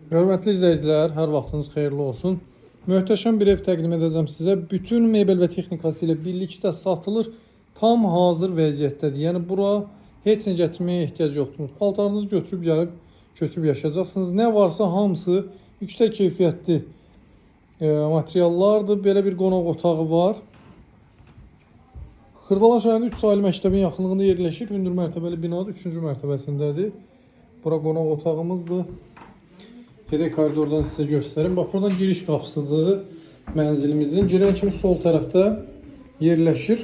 Hörmətli izləyicilər, hər vaxtınız xeyirli olsun. Möhtəşəm bir ev təqdim edəcəm sizə. Bütün mebel və texnikası ilə birlikdə satılır. Tam hazır vəziyyətdədir. Yəni bura heç nə gətirməyə ehtiyac yoxdur. Paltarınızı götürüb gəlib köçüb yaşayacaqsınız. Nə varsa hamısı yüksək keyfiyyətli materiallardır. Belə bir qonaq otağı var. Xırdala şəhərinin 3 saylı məktəbin yaxınlığında yerləşir. Hündür mərtəbəli binadır, 3-cü mərtəbəsindədir. Bura qonaq otağımızdır. Gedək koridordan sizə göstərim. Bax buradan giriş qapısıdır mənzilimizin. Girən kimi sol tərəfdə yerləşir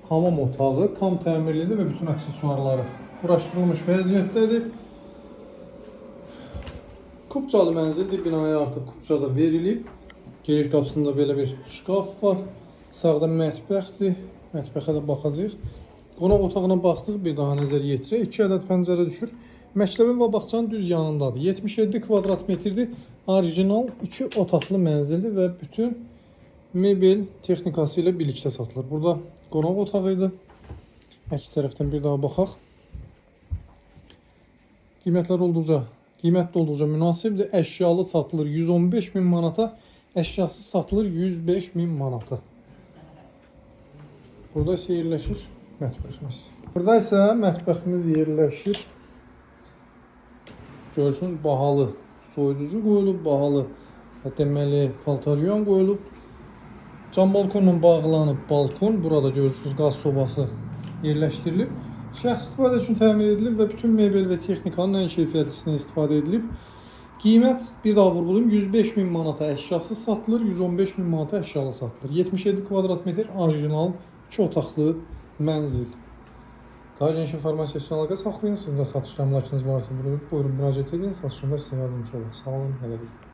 hamam otağı. Tam təmirlidir və bütün aksesuarları quraşdırılmış vəziyyətdədir. Kupçalı mənzildir. Binaya artıq kupça da verilib. Giriş qapısında belə bir şkaf var. Sağda mətbəxdir. Mətbəxə də baxacağıq. Qonaq otağına baxdıq, bir daha nəzər yetirək. 2 ədəd pəncərə düşür. Məktəbin və bağçanın düz yanındadır. 77 kvadrat metrdir. Orijinal 2 otaqlı mənzildir və bütün mebel texnikası ilə birlikdə satılır. Burada qonaq otağı idi. Əks tərəfdən bir daha baxaq. Qiymətlər olduqca, qiymət də olduqca münasibdir. Əşyalı satılır 115 min manata, əşyasız satılır 105 min manata. Burada isə yerləşir mətbəximiz. Burada isə mətbəximiz yerləşir. Görürsünüz bahalı soyuducu qoyulub, bahalı deməli paltar yuyan qoyulub. Cam balkonla bağlanıb balkon. Burada görürsünüz qaz sobası yerləşdirilib. Şəxsi istifadə üçün təmir edilib və bütün mebel və texnikanın ən keyfiyyətlisindən istifadə edilib. Qiymət bir daha vurğulayım 105 min manata əşyasız satılır, 115 min manata əşyalı satılır. 77 kvadrat metr orijinal 2 otaqlı mənzil. Daha geniş informasiya üçün əlaqə saxlayın. Sizin də satışda əmlakınız varsa buyurun müraciət edin. Satışında sizə yardımcı olaq. Sağ olun, hələlik.